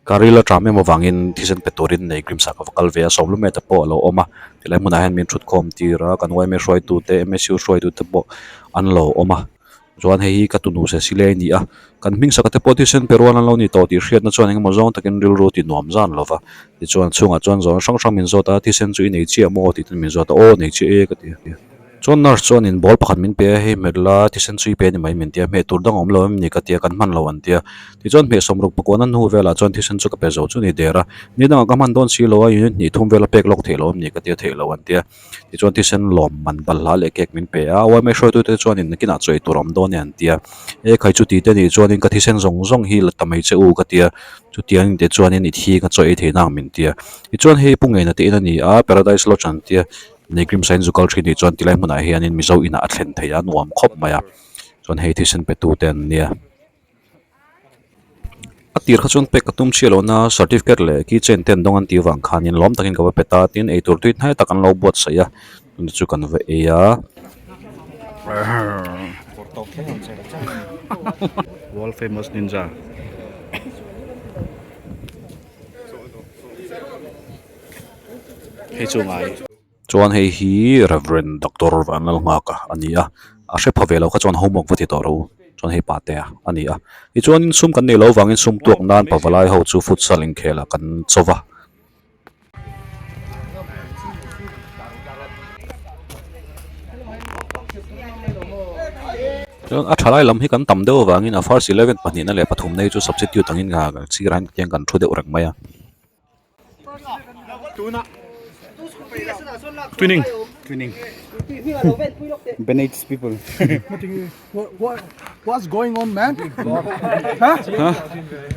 Ka ril a ṭam em avangin thisen pe turin nei Grimsa ka va kal ve a, sawmlu meta pawh a lo awm a, tilai hmunah hian min ṭhutkhawm tir a, kan yma hruaitute M_S_U hruaitute pawh an lo awm a, chuan hei hi ka tunu Cecilia-i a ni a, kan hming saka te pawh thisen pe rual an lo ni tawh tih hriatna chuan engemaw zawng takin rilru ti nuam zan lo va, tichuan chhungah chuan zawhna hrang hrang min zawt a, thisen chu i nei chiah maw tih ten min zawt a, aw nei chiah e ka ti a. Chuan nurse chuanin ball pakhat min pe a, hei hmet la thisen chu i pe a ni mai min ti a, hmeh tur dang a awm lo em ni ka ti a, kan hman lo an ti a. Tichuan hmeh sawmruk pakuahna hnu velah chuan thisen chu ka pe zo chu ni der a, ni dangah ka hman dawn si lo a, unit hnih thum vela pek lawk theih lo em ni ka ti a, theih lo an ti a. Tichuan thisen lawm man balhla leh cake min pe a, yma hruaitute chuanin nakinah chawi tur a awm dawn e an ti a. E khai chuti te nih chuanin ka thisen zawng zawng hi la ta mai che u ka ti a, chutiang te chuanin i thi ka chawi ei thei nang min ti a. Tichuan hei Pu Ngeina te in a ni a, Paradise Lodge an ti a. Nei Grim Sain zu kal thin nih chuan tilai hmunah hianin Mizo inah a thlen theih a nuam khawp mai a chuan hei thisen pe tu te an nia. A tir kha chuan pek ka tum chiah lohna certificate leh keychain te an dawng an tih vang khanin lawm takin ka va pe ta tin eitur tui hnai tak an lo buatsaih a chumi chu kan va ei a. World famous ninja. Hei chu ngai. Chuan hei hi Reverend Doctor Vanlalnghaka a ni a, a hre pha ve lo kha chuan homework va ti tawh ro chuan hei pate a a ni a. Tichuanin sum kan neih loh avangin sum tuak nan pavalai ho chu futsal inkhelah kan chaw va. Chuan a tha lai lam hi kan tam deuh avangin a first eleven pahnihna leh pathumna hi chu substitute angin sirah hian kan thu deuh reng mai a. Twinning. Twinning. Bennett's people. What, what's going on, man? Huh? Huh?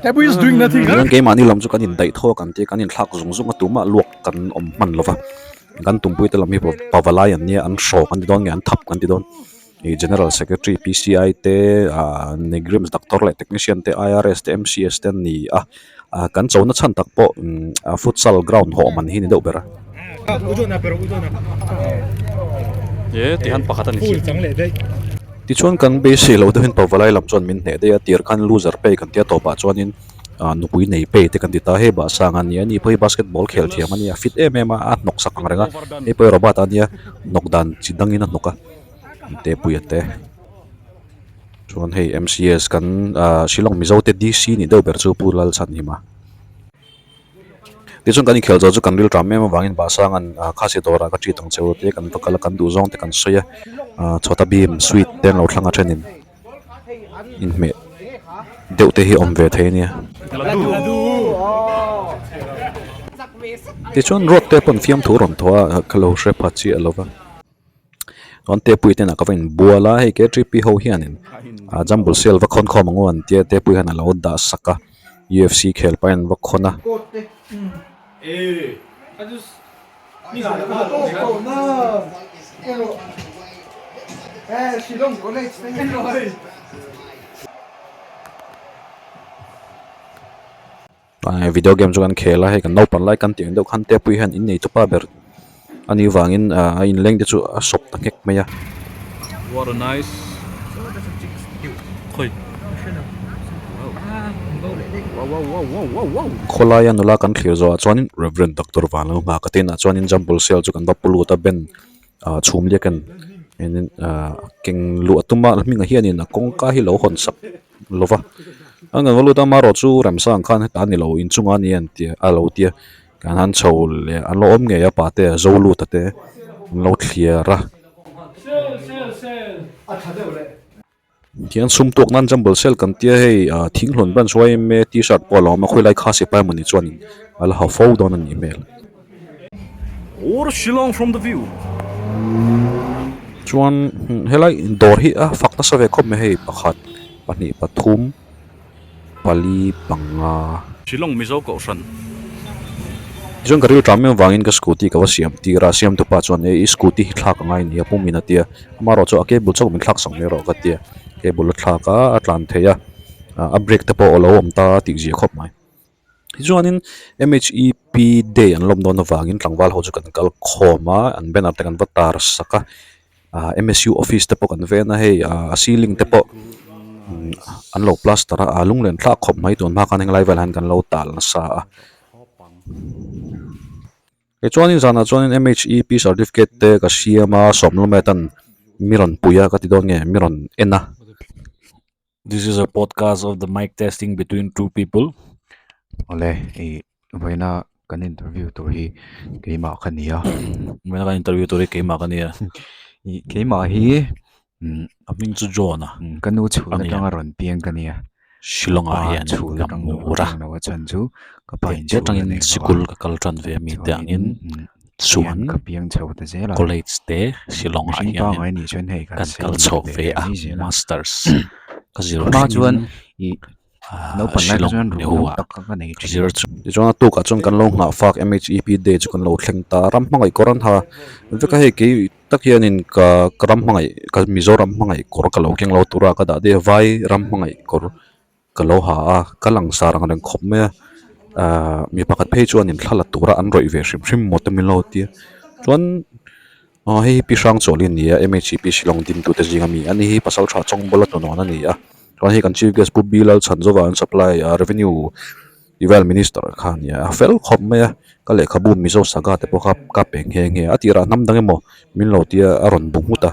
Tabu is doing nothing. Chuan keimahni lam chu kan indaih thawk an tia kan inthlak zung zung a tumah luak kan awm hman lo va kan tumpui te lam hi pavalai an nia an hrawk an ti dawn nge an thap kan ti dawn ih general secretary P_C_I te ah Negrims doctor leh technician te I_R_S te M_C_S te an ni a. Ah kan chona chhan tak pawh umm a futsal ground hawh man hi ni deuh ber a. E tihan pakhat a ni si. Tichuan kan beisei loh deuhin pavalai lam chuan min hneh daih a, tir khan loser pay kan tia tawpah chuanin ah nupui nei pay te kan ti ta hei bahsang a nia ni pawh hi basketball khel thiam a nia fit em em a a hnawk sak ang reng a hei pawh hi robot a nia hnawk dan chi dangin a hnawk a te puia te. Chuan hei M_C_S kan ahh Shillong Mizo te D_C nih deuh ber chu Pu Lalchhanhima. Tichuan kan inkhelh zawh chu kan rilṭam em avangin Bahsanga'n ah khasi dawrah ka treat ang che u tia kan va kal a kan duh zawng te kan sawi a ah chhawta beam sweet te an lo thlang a thenin inhmeh deuh te hi awm ve thei a nia. Tichuan road te pawn fiamthu rawn thaw a ka lo hre pha chiah lo va. Chuan tepui te inah ka va inbual a hei K_T_P ho hianin ah jumble sale va khawn khawm ang u an tia tepui hian a lo dah sak a U_F_C khel pahin an va khawn a. Video game chu kan khel a hei kan naupang lai kan tih ang deuh khan tepui hian innei tupa ber a nih vangin ah a inleng te chu a sawp ta nghek mai a. What a nice khawi Khawlaia nula kan thlir zawhah chuanin Reverend Doctor Vanlalnghaka te inah chuanin jumble sale chu kan va pu lut a ben ah chhum liak en ah keng luh a tum a hmingah hianin a kawngka hi lo hawn sak lo va a kan va lut a amaherawh chu remsang khan heta a ni lo inchungah a ni an tia a lo tia kan han chho leh an lo awm ngei a pate a zo lut a te an lo thliar a. Tihian sum tuak nan jumble sale kan tia hei ah thinghlun branch yma t-shirt pawh a lo awm a khawilai kha sipai mawni chuanin a la ha fo dawn a nih hmel. Or Shillong from the view. Chuan helai dawr hi a fak nasa ve khawp mai hei pakhat pahnih pathum pali panga. Shillong Mizo Kohhran. Tichuan ka rilṭam em avangin ka scooty ka va siam tir a siam tupa chuan e i scooty hi thlak a ngai nia pum in a tia amaherawh chu a cable chauh min thlak sak mai rawh ka tia cable a thlak a a tlan thei a a brake te pawh a lo awm ta tih zia khawp mai. Tichuanin M_H_E_P day an lawm dawn avangin tlangval ho chu kan kal khawm a an banner te kan va tar sak a ah M_S_U office te pawh kan ven a hei ah a ceiling te pawh An lo plaster a, a lunglen thlak khawp mai tun hma khan henglai velah hian kan lo tal nasa a. Tichuanin zanah chuanin M H E P certificate te ka siam a, sawmlawm atan mi rawn pui a ka ti dawn nge mi rawn en a. This is a podcast of the mic testing between two people. Awle ih vawiina kan interview tur hi keimah ka ni a. Vawiina kan interview tur hi keimah ka ni a. Ih keimah hi umm A hming chu John a. Ka nu chhul atanga rawn piang ka ni a. Shillong ah hian chhul ka atang hmu ur a. lo a chhan chu ka pa in Te chhul a atangin nei bawk a. sikul ka kal tan ve mi te angin Chuan chuan ka piang chho ta zel a. College te Shillong ah Mihring hianin pangngai nih chuan hei kan kan kal sei chho ve ve a mai zel a. Masters ka zir Hma chuan thlengin ih naupang lai kha Shillong chuan ruh Nehu tam ah tak kha ka nei ka thin. zir chu. Tichuan a tukah chuan kan lo nghah fak M H E P day chu kan lo thleng ta a ram hmangaih kawr an ha vek a hei kei tak hianin ka ka ram hmangaih ka Mizoram hmangaih kawr ka lo keng lo tura ka dah daih a vai ram hmangaih kawr Ka lo ha a, ka langsar ang reng khawp mai a, ahh mi pakhat phei chuanin thla la tura an rawih ve hrim hrim maw te min lo ti a, chuan aw hei hi Pi Hrangchawlh hi a ni a, M H E P Shillong dim tute zinga mi a ni hi pasal tha chawngbawla hnunawn a ni a, chuan hei kan Chief Guest Pu B Lalchhanzova an supply a revenue Development Minister kha a ni a, a fel khawp mai a, ka lehkhabu Mizo Saga te pawh kha ka pe nghe nghe a, a tirah hnam dang emaw min lo tia a rawn bu nghut a.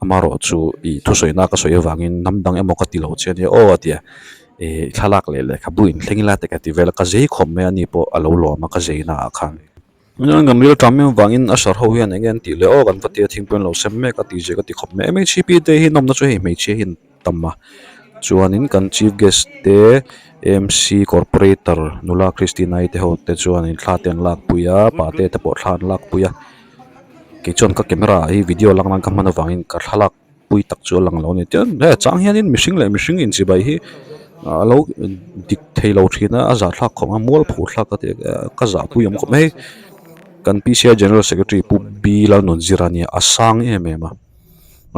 Amaherawh chu ih thusawiina ka sawi avangin hnam dang emaw ka ti lo che ania aw a ti a, ih thlalak leh lehkhabu inthleng ila te ka ti vel a, ka zei khawp mai a ni pawh a lo lawm a ka zeina ah khan. Chuan kan ril tam em avangin a sar ho hian eng nge an tih leh aw kan va ti a thingpui an lo sem mek a tih zia ka ti khawp mai a, M H C P te hi nawmna chu hei hmeichhia hi an tam a, chuanin kan chief guest te A M C corporator nula Christina-i te ho te chuanin thla te an lakpui a, pate te pawh thla an lakpui a. Kei chuan ka camera hi video lak nan ka hman avangin ka thlalak pui tak chu a lang lo a ni tichuan he chang hianin mihring leh mihring inchibai hi a lo dik thei lo thin a a zahthlak khawp a mual phu thlak ka ti a ka zahpui awm khawp mai kan P C I general secretary pu B Lalnunzira nia a sang em em a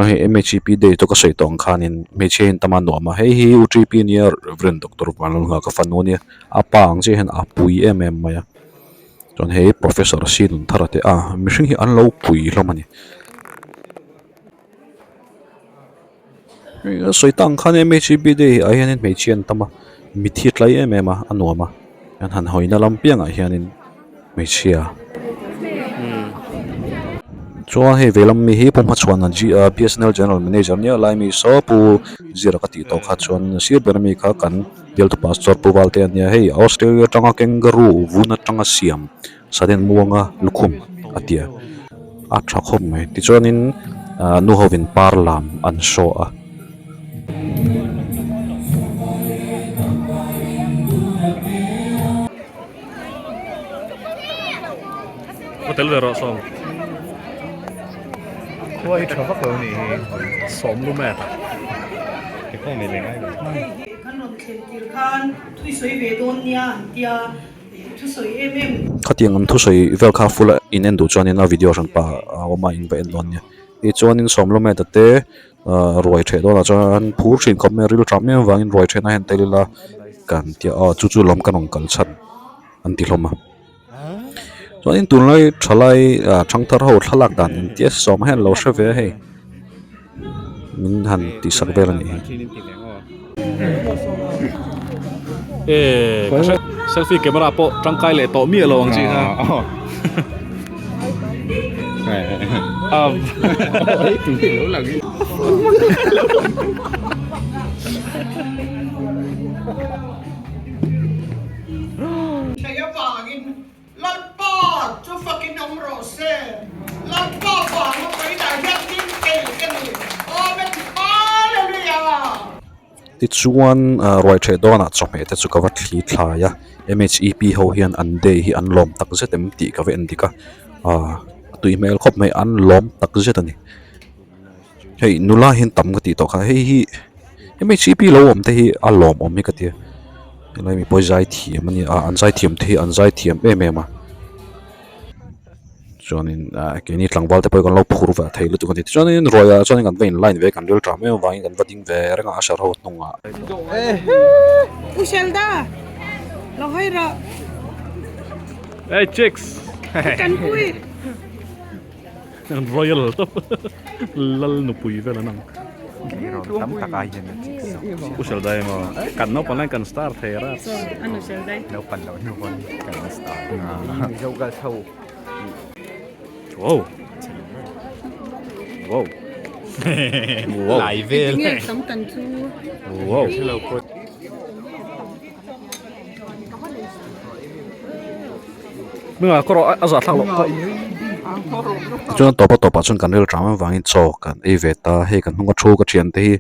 hei M H E P day chu ka sawi tawh ang khanin hmeichhia hi an tam a nuam a hei hi U T P nia Reverend Doctor Vanlalnga ka fanu ania a pa ang chiah hian a pui em em mai a. Chuan hei professor a sin thar a ti a mihring hi an lo pui hlawm a ni. A sawi tak ang khan M H E B day ah hianin hmeichhia an tam a mithi a tlai em em a a nuam a an han hawina lam piangah hianin hmeichhia chuan hei veilam mi hi Pu Hmachhuana G ah B S N L general manager nia lai mi saw Pu Zira ka tih tawh kha chuan sir ber ami kha kan. Bialtu pastor Pu Valte a nia hei Australia atanga kangaroo vun atanga siam sudden muanga lukhum a tia a tha khawp mai tichuanin ah nu hovin par lam an show a. Hotel ve rawh sawm. Khua hi tha vak lo nih hi. Sawm lumet a. Kan rawn thlen tir khan thuisawi ve dawn nia an tia thusawi em em. Khatiang an thusawi vel kha full a in en duh chuanin a video hran pa a awm a in va en dawn nia. Tichuanin sawm lumet a te ruai theh dawnah chuan phur thin khawp mai a ril tap em avangin ruai thehna hian tel ila kan tia aw chu chu lawm kan rawn kal chhan an ti hlawm a. Chuanin tunlai thalai ah thangthar ho thlalak dan engtia sawm hian lo hre ve a hei min han tihsak vel a nih hi. E ka hre selfie camera pawh tangkai leh tawh miah lo ang chi kha a Thei avangin Lalpa chu fakin awm rawh se. Lalpa vanga pawidah hian ding thei ka ni. Amen Hallelujah. Tichuan ruai theh dawnah chawhmeh te chu ka va thli thlai a, M H E P ho hian an day hi an lawm tak zet em tih ka va en dik a, aaa a tui hmel khawp mai an lawm tak zet a ni. Hei nula hian tam ka tih tawh kha hei hi M H E P lo awm te hi a lawmawm hi ka tia helai mi pawh hi zai thiam a ni a an zai thiam te hi an zai thiam em em a chuanin ah keini tlangval te pawh hi kan lo phur ve thei lutuk a ni tichuanin ruai ah chuan kan va in line ve kan ril tha em avangin kan va ding ve reng a usher ho hnungah. U Shelda lo hawi rawh. Hey chicks. Kan pui. Royal tawp lal nupui vel an ang. Tam tak ai hian a chicks. U Sheldai maw? Kan naupan lai kan star thei a rat. Naupan loh hnu pawn kan la star. Mizo girls ho. Wow. Wow. Wow. Lai vel. Wow. Hminga kawr a zah thlak loh chuan tawpa tawpah chuan kan rel ṭam avangin chaw kan ei ve ta hei kan hnunga thu ka ṭhian te hi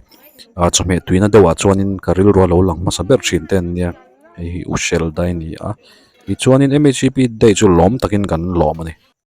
ah chawhmeh tuina deuhah chuanin ka rilru a lo lang hmasa ber ṭhin te an nia hei hi u hrial dai a ni a tichuanin m h p day chu lawm takin kan lawm a ni.